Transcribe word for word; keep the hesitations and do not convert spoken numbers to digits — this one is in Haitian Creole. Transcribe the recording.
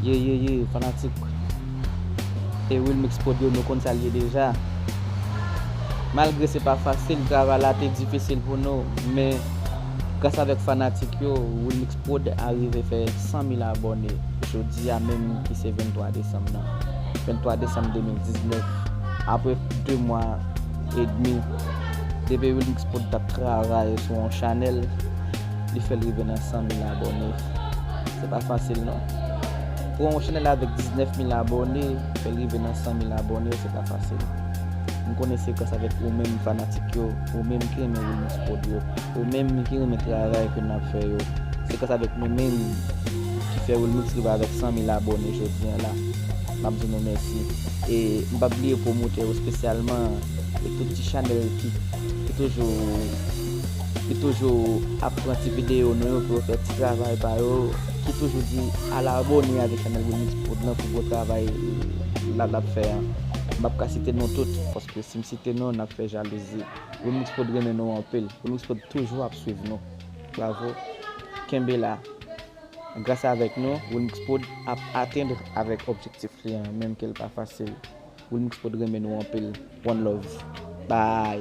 Ye, ye, ye, fanatik e Wilmix Prod yo, nou konn sa l ye deja. Malgre se pa fasil, travay la te difisil pou nou, men gras avèk fanatik yo, Wilmix Prod arive fè san mil abòne. Jodi a menm ki se venntwa desanm nan. Venntwa desanm de mil diznèf. Apre de mwa edmi, depi Wilmix Prod t ap travay sou yon chanèl, li fè l rive nan san mil abòne. Se pa fasil non. Pou yon chanèl avèk diznèf mil abòne, fè l rive nan san mil abòne, se pa fasil. M konnen se gras avèk ou menm fanatik yo, ou menm ki renmen Wilmix Prod yo, ou menm ki renmen travay ke n ap fè yo. Se gras avèk nou menm ki fè Wilmix rive avèk san mil abòne jodi a la. M ap di nou mèsi. E m p ap bliye pwomotè yo espesyalman, e tout ti chanèl ki, ki toujou, ki toujou ap pran ti videyo nou yo pou yo fè ti travay pa yo, ki toujou di al abòne avèk chanèl Wilmix Prod lan pou gwo travay l ap, l ap fè an. M p ap ka site non tout, paske si m site non, n ap fè jalouzi. Wilmix Prod renmen nou anpil. Wilmix Prod toujou ap swiv nou. Bravo. Kenbe la. Gras avèk nou, Wilmix Prod ap atenn avèk objektif li an, menm ke l pa fasil. Wilmix Prod renmen nou anpil. One love. Bye.